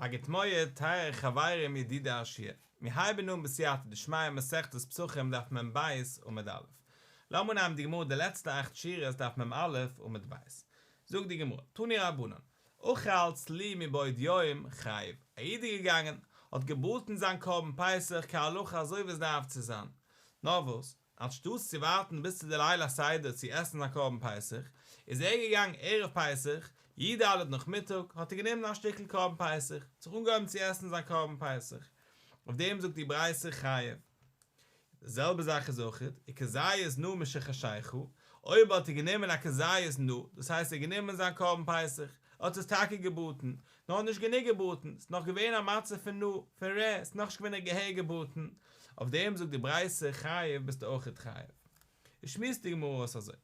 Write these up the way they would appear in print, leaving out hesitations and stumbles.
א גוט מועד טייערע חברים ידידי השיעור, מיר הייבן אן בסייעתא דשמיא מסכת פסחים דף מ ב עמוד א'. לאמיר אנהייבן די גמרא די לעצטע אכט שורות דף מ א עמוד ב'. זאגט די גמרא, תנו רבנן, אכל צלי מבעוד יום חייב, א איד איז געגאנגען, האט געבראטן זיין קרבן פסח כהלכה אזוי ווי עס דארף צו זיין, נאר וואס, אנשטאטס צו ווארטן ביז צו די ליל הסדר צו עסן א קרבן פסח, איז ער געגאנגען ערב פסח, י ד נאכמיטאג, האט ער גענומען א שטיקל קרבן פסח, זיך אנגעהויבן צו עסן זיין קרבן פסח. אויף דעם זאגט די ברייתא חייב. די זעלבע זאך איז אויך, וכזית נא משחשיכה, אויב האט ער גענומען א כזית נא, דאס הייסט ער האט גענומען זיין קרבן פסח, ער האט עס טאקע געבראטן, נאר נישט גענוג געבראטן, ס'איז נאך געווען א מצב פון נא, פון רע, ס'איז נאכנישט געווען געהעריג געבראטן, אויף דעם זאגט די ברייתא חייב ביסטו אויכעט חייב. איז שמועסט די גמרא אויס אזוי,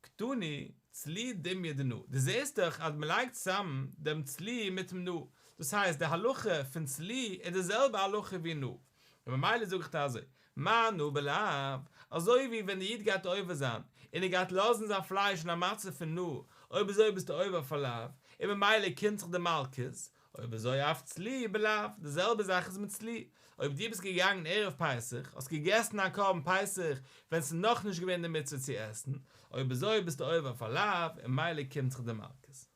קתני, צלי דומיא דנא, דו זעסט דאך אז מ'לייגט צוזאם דעם צלי מיט'ן נא, דאס הייסט די הלכה פון צלי איז די זעלבע הלכה ווי נא, און ממילא זאג איך דיר אזוי, מה נא בלאו, אזוי ווי ווען די איד גייט עובר זיין, און ער גייט לאזן זיין פלייש אין א מצב פון נא, אויב אזוי ביסטו עובר אויף א לאו, און ממילא קומט זיך די מלקות, אויב אזוי אף צלי בלאו, די זעלבע זאך איז מיט צלי, אויב דו ביסט געגאנגען ערב פסח, האסט געגעסן א קרבן פסח ווען ס'איז נאכנישט געווען די מצוה צו עסן, אויב אזוי ביסטו עובר אויף א לאו, און ממילא קומט זיך די מלקות.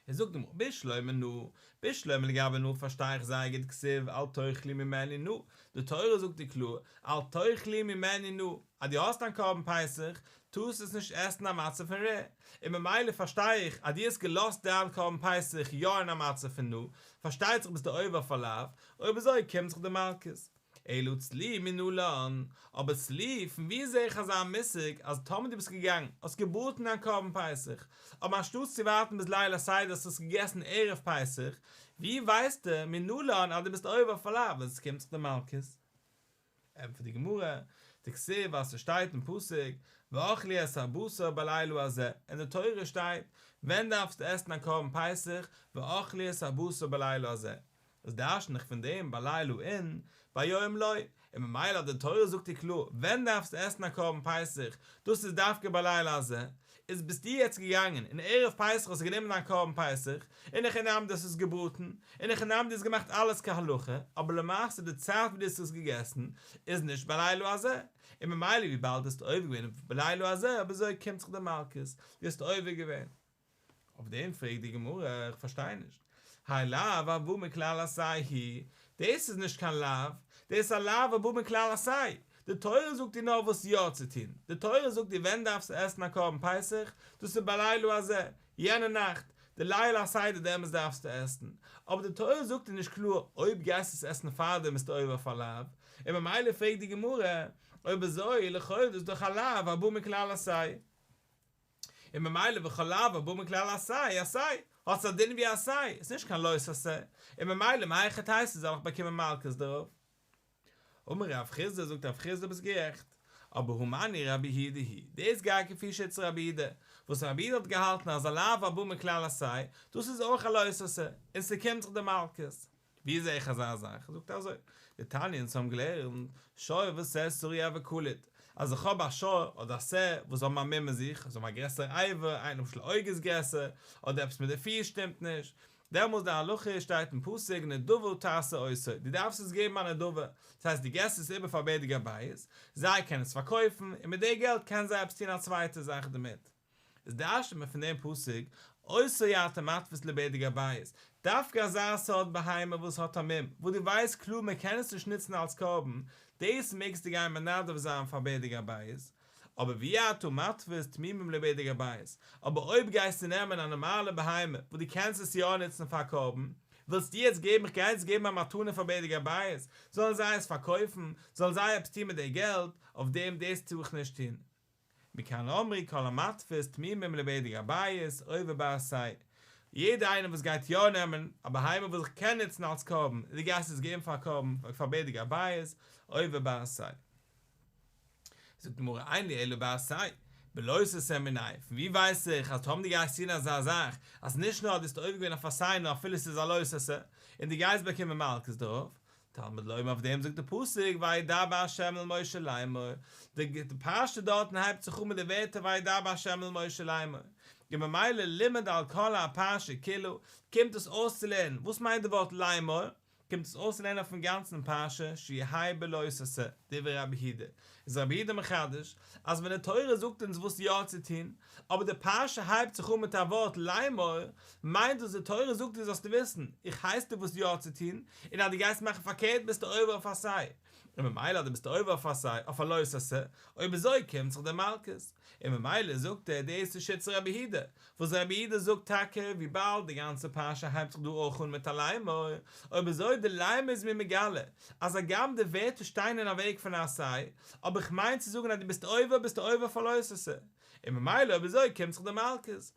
איז זאגט די גמרא, בשלמא נא, בשלמא לגבי נא פארשטיי איך זייער גוט כתיב אל תאכלו ממנו נא, די תורה זאגט דיר קלאר אל תאכלו ממנו נא, אז דו האסט דיין קרבן פסח טארסט עס נישט עסן א מצב פון רע, און ממילא פארשטיי איך אז דו האסט געלאזט דיין קרבן פסח יא אין א מצב פון נא, פארשטייט זיך ביסטו עובר אויף א לאו, אויב אזוי קומט זיך די מלקות. אלא צלי מנלן, אבער צלי, פון וואו זעה איך אזא מושג אז טאמער דו ביסט געגאנגען, האסט געבראטן דיין קרבן פסח, אבער אנשטאטס צו ווארטן ביז ליל הסדר האסטו עס געגעסן ערב פסח, ווי ווייסטו, מנלן, אז דו ביסט עובר אויף א לאו ווען עס קומט זיך די מלקות? ענטפערט די גמרא, דכתיב ווייל ס'שטייט אין פסוק, ואכלו את הבשר בלילה הזה, אין די תורה שטייט, ווען דארפסטו עסן א קרבן פסח, ואכלו את הבשר בלילה הזה, איז דרש'ן איך פון דעם בלילה אין, ביום לא, און ממילא אז די תורה זאגט דיר קלאר ווען דארפסטו עסן א קרבן פסח, דאס איז דווקא בלילה הזה, איז ביסטו יעצט געגאנגען און ערב פסח האסטו גענומען דיין קרבן פסח, אין הכי נמי דו האסט עס געבראטן, אין הכי נמי דו האסט געמאכט אלעס כהלכה, אבער למעשה די צייט וואס דו האסט עס געגעסן איז נישט בלילה הזה, און ממילא וויבאלד דו האסט עובר געווען בלילה הזה אויב אזוי קומט זיך די מלקות, דו האסט עובר געווען. אויף דעם פרעגט די גמרא, איך פארשטיי נישט, האי לאו הבא מכלל עשה הוא, דאס איז נישט קיין לאו, דאס איז א לאו הבא מכלל עשה, די תורה זאגט דיר נאר וואס יא צו טון, די תורה זאגט דיר ווען דארפסטו עסן א קרבן פסח, דאס איז בלילה הזה, יענע נאכט, די ליל הסדר דעמאלטס דארפסטו עסן, אבער די תורה זאגט דיר נישט קלאר אויב גייסט עס עסן פארדעם ביסטו עובר אויף א לאו, און ממילא פרעגט די גמרא, אויב אזוי לכאורה דאס איז דאך א לאו הבא מכלל עשה. און ממילא וכל לאו הבא מכלל עשה, עשה, האט עס א דין ווי עשה, איז נישט קיין לא תעשה, און ממילא מהיכי תיתי זאל איך באקומען מלקות דערויף. אמר רב חסדא, זאגט רב חסדא ביסט גערעכט, אבער הא מני רבי יהודה היא, דאס גייט כפי שיטת רבי יהודה, וואס רבי יהודה האט געהאלטן אז א לאו הבא מכלל עשה, דאס איז אויך א לא תעשה, און ס'קומט זיך די מלקות. ווי זעה איך אזא זאך? זאגט ער אזוי, דתניא אונז האבן געלערנט, שור ושה שרוע וקלוט, אז איך האב א שור אדער א שה וואס האבן א מום אין זיך, זיי האבן א גרעסערע אבר, איין למשל אויג איז גרעסער, אדער עפעס מיט די פיס שטימט נישט, דעמאלס די הלכה איז שטייט אין פסוק נדבה תעשה אותו, דו דארפסט עס געבן א נדבה, דאס הייסט דו געסט עס איבער פאר בדק הבית, זיי קענען עס פארקויפן, און מיט די געלט קענען זיי עפעס טון א צווייטע זאך דערמיט. איז דרש'נט מען פון דעם פסוק, אותו אתה מתפיס לבדק הבית, דווקא אזא סארט בהמה וואס האט א מום, וואס דו ווייסט קלאר מען קען עס נישט נוצן אלס קרבן, דאס מעגסטו גיין מנדב זיין פאר בדק הבית, אבער ואי אתה מתפיס תמימים לבדק הבית, אבער אויב גייסטו נעמען א נארמאלע בהמה וואס דו קענסט עס יא נוצן פאר קרבן, ווילסטו יעצט געבן איך גיי יעצט געבן א מתנה פאר בדק הבית, זאלן זיי עס פארקויפן, זאלן זיי עפעס טון מיט די געלט, אויף דעם דאס טאר איך נישט טון. מכאן אמרו כל המתפיס תמימים לבדק הבית עובר בעשה, יעדער איינער וואס גייט יא נעמען א בהמה וואס איך קען נוצן אלס קרבן און דו גייסט עס געבן פאר קרבן פאר בדק הבית עובר בעשה. זאגט די גמרא אין לי אלא בעשה, בלא תעשה מנין, פון ווי ווייס איך אז טאמער דו גייסט טון אזא זאך אז נישט נאר אז דו ביסט עובר געווען אויף עשה נאר אפילו ס'איז א לא תעשה און דו גייסט באקומען מלקות דערויף, תלמוד לומר אויף דעם זאגט די פסוק וידבר ה' אל משה לאמור, די פרשה דארטן הייבט זיך אן מיט די ווערטער וידבר ה' אל משה לאמור. און ממילא לימד על כל הפרשה כולה, קומט עס אויסצולערנען, וואס מיינט די ווארט לאמור? קומט עס אויסצולערנען אויפן גאנצן פרשה שיהא בלא תעשה, דברי רבי יהודה, איז רבי יהודה מחדש אז ווען די תורה זאגט אונז וואס יא צו טון, אבער די פרשה הייבט זיך אן מיט א ווארט לאמור, מיינט דאס די תורה זאגט דיר זאלסטו וויסן, איך הייס דיר וואס יא צו טון, און אז דו גייסט מאכן פארקערט ביסטו עובר אויף עשה, און ממילא אז דו ביסט עובר אויף עשה, אויף א לא תעשה, אויב אזוי קומט זיך דיר מלקות. און ממילא זאגט ער דאס איז שיטת רבי יהודה, וואס רבי יהודה זאגט טאקע וויבאלד די גאנצע פרשה הייבט זיך דא אויך אן מיט א לאמור, אויב אזוי די לאמור איז מיר מגלה אז הגם די ווערטער שטייען אין א וועג פון עשה, אבער איך מיין צו זאגן אז דו ביסט עובר ביסטו עובר אויף א לא תעשה, און ממילא אויב אזוי קומט זיך דיר מלקות.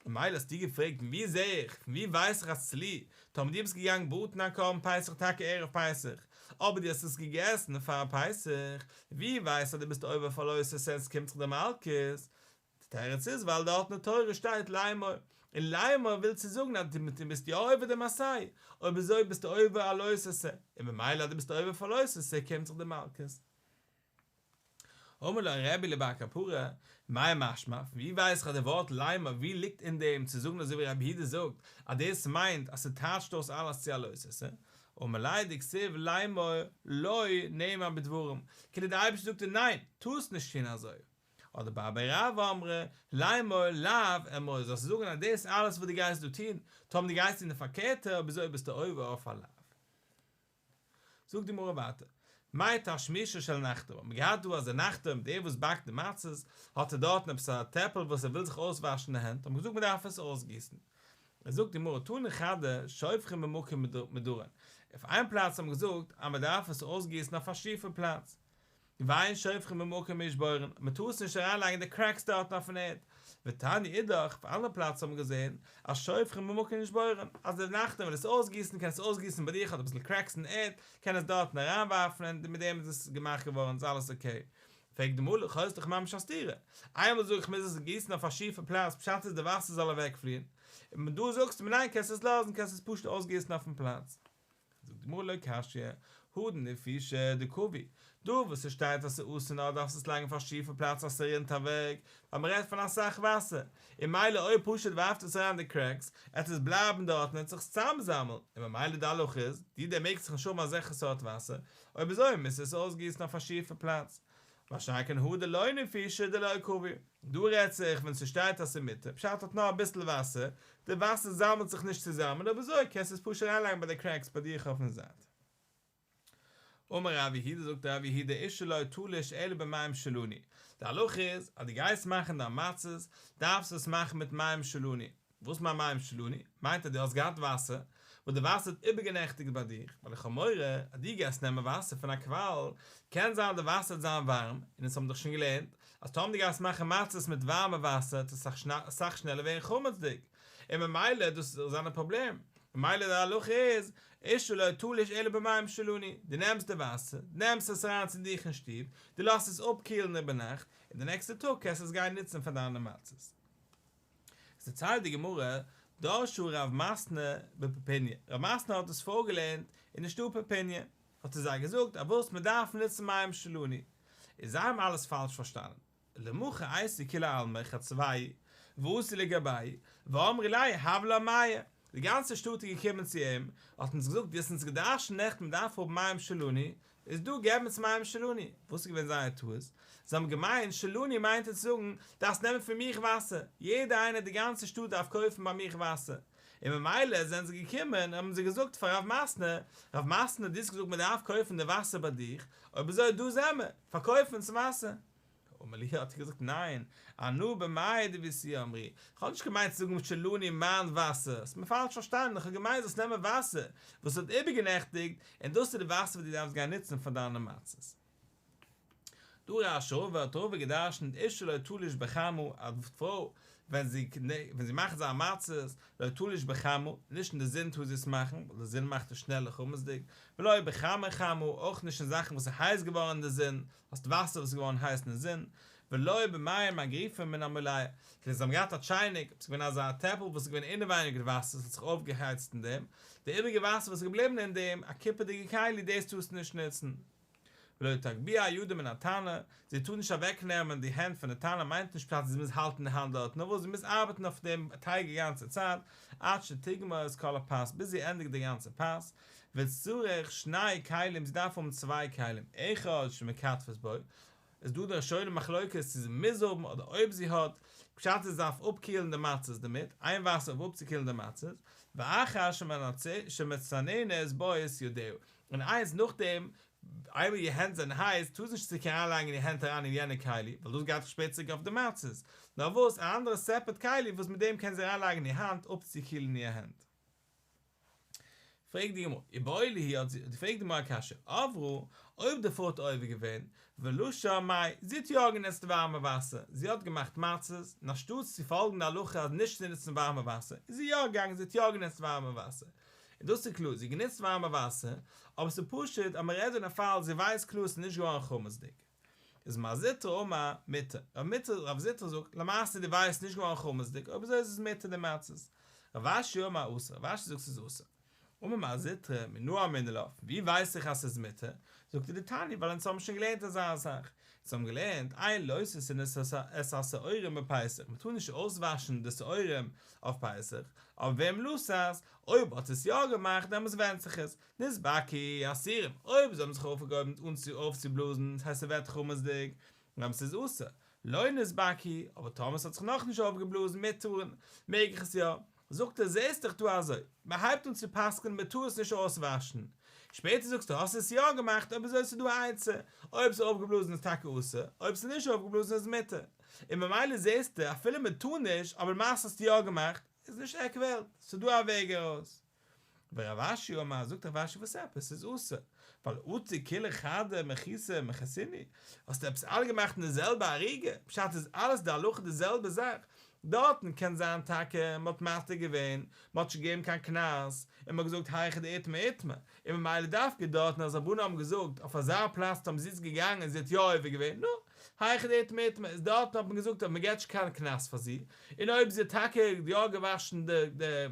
ממילא האסטו געפרעגט פון ווי זעה איך, פון ווי ווייס איך אז צלי, טאמער דו ביסט געגאנגען בראטן א קרבן פסח טאקע ערב פסח, אבער דו האסט עס געגעסן פאר פסח, ווי ווייסט אז דו ביסט עובר אויף א לא תעשה און ס'קומט זיך דיר מלקות? די תירוץ איז ווייל דארט אין די תורה שטייט לאמור, און לאמור וויל צו זאגן אז דו מיט דעם ביסט יא עובר דעם עשה, אויב אזוי ביסטו עובר א לא תעשה, און ממילא אז דו ביסט עובר אויף א לא תעשה קומט זיך דיר מלקות. אמר לו רבי לבר קפרא, מאי משמע, פון ווי ווייס איך אז די ווארט לאמור ווי ליגט אין דעם צו זאגן אזוי ווי רבי יהודה זאגט אז דאס מיינט אז ס'טייטשט אויס אלעס צו א לא תעשה, אמר ליה דכתיב לאמור לא נאמר בדברים, כאילו די אייבערשטער זאגט דיר ניין, טארסט נישט טון אזוי. אדער בר בי רב אמרי, לאמור לאו אמור, זאלסטו זאגן אז דאס אלעס וואס דו גייסט דא טון, טאמער דו גייסט טון די פארקערטע, אויב אזוי ביסטו עובר אויף א לאו. זאגט די גמרא ווייטער, מאי תשמישו של נחתום, האט מען געהאט דא אז דער נחתום, דער וואס באקט די מצות, האט ער דארטן עפעס א טעפל וואס ער וויל זיך אויסוואשן די הענט, האט מען געזאגט מען דארף עס אויסגיסן. זאגט די גמרא, תני חדא שופכין במקום מדרון, אויף איין פלאץ האט מען געזאגט אז מען דארף עס אויסגיסן אויף א שיפע פלאץ, ואין שופכין במקום מעושבורין, מען טאר עס נישט אריינלייגן די קרעקס דארטן אויפן ערד, ותניא אידך, אויף אנדערע פלאץ האט מען געזען אז שופכין במקום מעושבורין, אז די נחתום וויל עס אויסגיסן קען עס אויסגיסן ביי דיך האט אביסל קרעקס אין ערד, קען עס דארטן אריינווארפן און מיט דעם איז עס געמאכט געווארן איז אלעס אקעי. פרעגט די גמרא לכאו' איז דאך ממש א סתירה, איינמאל זאג איך מוז עס גיסן אויף א שיפע פלאץ פשט איז די וואסער זאל אוועקפליען, און דא זאגסטו מיר ניין קענסט עס לאזן קענסט עס פשוט אויסגיסן אויפן פלאץ. זאגט די גמרא לא קשיא, הא דנפישי דקבי, דא וואס ס'שטייט אז ס'איז אסור נאר דארפסט עס לייגן אויף א שיפע פלאץ אז ס'רינט אוועק, ווייל מ'רעדט פון אסאך וואסער, און מילא אויב פשוט ווארפט עס אריין די קרעקס, עט עס בלייבן דארט און עט זיך צוזאמזאמלן, און ממילא די הלכה איז, די דערמעגט זיך נישט האבן אזעלכע סארט וואסער, אויב אזוי מוזט עס אויסגיסן אויף א שיפע פלאץ. מה שאין כן הא דלא נפישי דלא קבי. דא רעדט זיך ווען ס'שטייט אז ס'מותר, פשט האט נאר אביסל וואסער, די וואסער זאמעלט זיך נישט צוזאמען, אויב אזוי קענסטו עס פשוט אריינלייגן ביי די קרעקס ביי דיך אויפן זייט. אמר רב יהודה זאגט רב יהודה אשה לא תלוש אלא במים שלנו, די הלכה איז אז דו גייסט מאכן דיין מצות דארפסטו עס מאכן מיט מים שלנו, וואס מיינט מים שלנו? מיינט אז דו האסט געהאט וואסער, וואס די וואסער האט איבערגענעכטיגט ביי דיך, ווייל איך האב מורא אז דו גייסט נעמען וואסער פון א קוואל, קען זיין די וואסער וועט זיין ווארעם, און אונז האבן דאך שוין געלערנט אז טאמער דו גייסט מאכן מצות מיט ווארעמע וואסער וועט עס אסאך שנעלער ווערן חמצ'דיג, און ממילא דאס זאל זיין א פראבלעם, ממילא די הלכה איז, אשה לא תלוש אלא במים שלנו, דו נעמסט די וואסער, נעמסט עס אריין צו דיך אין שטוב, דו לאזט עס אפקילן איבערנאכט, און די נעקסטע טאג קענסטו עס גיין נוצן פאר דיינע מצות. עס דערציילט די גמרא, דרשה רב מתנה בפפוניא, רב מתנה האט עס פארגעלערנט אין די שטאט פפוניא, האט ער זיי געזאגט אז וואס מען דארף נוצן מים שלנו, איז זיי האבן אלעס פאלש פארשטאנען, למחר אייתי כולי עלמא חצביה ואתו לגביה, ואמרי ליה הב לן מיא, די גאנצע שטאט איז געקומען צו אים, האט אונז געזאגט דו האסט אונז געדרשנט נעכטן מען דארף האבן מים שלנו, איז דא געב אונז מים שלנו. וואס איז געווען זייער טעות? זיי האבן געמיינט שלנו מיינט ער צו זאגן, דארפסט נעמען פון מיך וואסער, יעדער איינער די גאנצע שטאט דארף קויפן ביי מיך וואסער. און ממילא זענען זיי געקומען און האבן זיי געזאגט פאר רב מתנה, רב מתנה דו האסט געזאגט מען דארף קויפן די וואסער ביי דיך, אויב אזוי דא זעמער, פארקויף אונז וואסער. אמר להו האט ער געזאגט ניין, אנא במיא דביתואי אמרי, איך האב נישט געמיינט צו זאגן שלנו מיין וואסער, האסט מיר פאלש פארשטאנען, איך האב געמיינט זאלסט נעמען וואסער וואס האט איבערגענעכטיגט, און דאס איז די וואסער וואס דו דארפסט גיין נוצן פאר דיינע מצות. דרש רבא האט רבא געדרשנט אשה לא תלוש בחמה, א פרוי ווען זי ווען זי מאכט זיין מצות, לא תלוש בחמה, נישט אין די זון טאר זי עס מאכן, ווייל די זון מאכט עס שנעלער חמצ'דיג, ולא בחמי חמה, אויך נישט אין זאכן וואס איז הייס געווארן אין די זון, האסט וואסער וואס איז געווארן הייס אין די זון, ולא במים מגריפים מן המולייר, כאילו זיי האבן געהאט א טשייניק, עפעס געווען אזא טעפל וואס איז געווען אינעווייניג די וואסער, עס האט זיך אויפגעהייצט אין דעם, די איבעריגע וואסער וואס איז געבליבן אין דעם, א קופערדיגע כלי, דאס טארסטו נישט נוצן. ולא תגביה ידה מן התנור, זי טאר נישט אוועקנעמען די הענט פון די תנור מיינט נישט פשט אז זי מוז האלטן די האנט דארט, נאר וואס זי מוז ארבעטן אויף דעם טייג די גאנצע צייט, עד שתגמור את כל הפת, ביז זי ענדיגט די גאנצע פת, וצריך שני כלים, זי דארף האבן צוויי כלים, אחד שמקטפת בו, איז דא די ראשונים מחלוקת צו זי מוז האבן אדער אויב זי האט, פשט איז זי דארף אפקילן די מצות דערמיט, איין וואסער אויף אפצוקילן די מצות, ואחר שמצננת בו את ידיה, און איינס נאכדעם, איינמאל איר הענט זענען הייס, טאר זי נישט צוריק אריינלייגן איר הענט אריין אין יענע כלי, ווייל דאס גייט דאך שפעטער צוריק אויף די מצות, נאר וואס, א אנדערע סעפערט כלי וואס מיט דעם קען זי אריינלייגן איר האנט אפצוקילן איר הענט. פרעגט די גמרא, איבעיא להו האט זי, פרעגט די גמרא א קשיא, עברה, אויב די פרוי האט עובר געווען, ולשה מאי, זי האט יא גענוצט ווארעמע וואסער, זי האט געמאכט מצות, און אנשטאטס צו פאלגן די הלכה אז נישט צו נוצן ווארעמע וואסער, איז זי יא געגאנגען זי האט יא גענוצט ווארעמע וואסער, און דאס איז קלאר, זי האט גענוצט ווארעמע וואסער, אבער ס'איז פשוט אז מ'רעדט דא אין א פאל זי ווייסט קלאר ס'איז נישט געווארן חמצ'דיג. איז מר זוטרא אמר מותר, רב זוטרא זאגט, למעשה דו ווייסט נישט געווארן חמצ'דיג, אויב אזוי איז עס מותר די מצות. רב אשי אמר אסור, רב אשי זאגט ס'איז אסור. אמר מר זוטרא, מנא אמינא לה, פון ווי ווייס איך אז ס'איז מותר? זאגט ער דתניא, ווייל אונז האבן שוין געלערנט אזא זאך. אונז האבן געלערנט, אין לותתין את השעורים בפסח, מ'טאר נישט אויסוואשן די שעורים אויף פסח, אבער ואם לתת, אויב האט עס יא געמאכט דעמאלטס ווענדט זיך עס, נתבקעו אסורים, אויב זיי האבן זיך אויפגעהויבן אן צו אויפצובלאזן, דאס הייסט ס'ווערט חמצ'דיג, דעמאלטס איז אסור, לא נתבקעו, אבער טאמער ס'האט זיך נאכנישט אויפגעבלאזן מותרין, מעג איך עס יא. זאגט ער זעסט דאך דא אזוי, מען הייבט אן צו פסק'נען מען טאר עס נישט אויסוואשן, שפעטער זאגסטו האסט עס יא געמאכט אויב אזוי איז דא א עצה, אויב ס'איז אויפגעבלאזן איז טאקע אסור, אויב ס'איז נישט אויפגעבלאזן איז מותר, און ממילא זעסטו אפילו מען טאר נישט אבער למעשה האסטו יא געמאכט, איז נישט עק וועלט, ס'איז דא א וועג ארויס. ורב אשי אמר, זאגט רב אשי וואס עפעס, ס'איז אסור, ווייל אטו כולהו חדא מחיתא מחיתינהו, האסטו עפעס אלע געמאכט אין די זעלבע אריגה, פשט איז אלעס די הלכה די זעלבע זאך, דארטן קען זיין טאקע מ'האט מתיר געווען, מ'האט נישט געגעבן קיין קנס, און מ'האט געזאגט היכא דאיתמר איתמר, און ממילא דווקא דארטן אז רבנן האבן געזאגט אויף אזא פלאץ טאמער זי איז געגאנגען און זי האט יא עובר געווען, נו, היכא דאיתמר איתמר, איז דארטן האט מען געזאגט אז מ'געט נישט קיין קנס פאר זי, און אויב זי האט טאקע יא געוואשן די די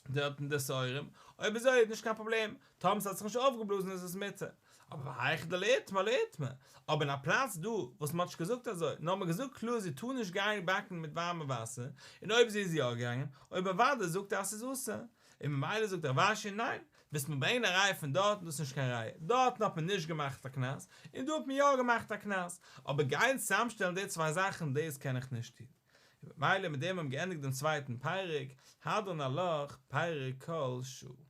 דארטן די שעורים, אויב אזוי איז נישט קיין פראבלעם, טאמער ס'האט זיך נישט אויפגעבלאזן איז עס מותר. אבער והיכא דלא איתמר לא איתמר, אבער אין א פלאץ דא וואס מ'האט נישט געזאגט אזוי, נאר מ'האט געזאגט קלאר זי טאר נישט גיין באקן מיט ווארעמע וואסער, און אויב זי איז יא געגאנגען, אויב אוודאי זאגט ער אז ס'איז אסור. און ממילא זאגט רב אשי ניין, ווילסט מיר ברענגען א ראיה פון דארטן, דאס איז נישט קיין ראיה, דארטן האט מען נישט געמאכט א קנס, און דא האט מען יא געמאכט א קנס, אבער גיין צוזאמשטעלן די צוויי זאכן דאס קען איך נישט טון. און ממילא מיט דעם האבן געענדיגט דעם צווייטן פרק, הדרן עלך פרק כל שעה.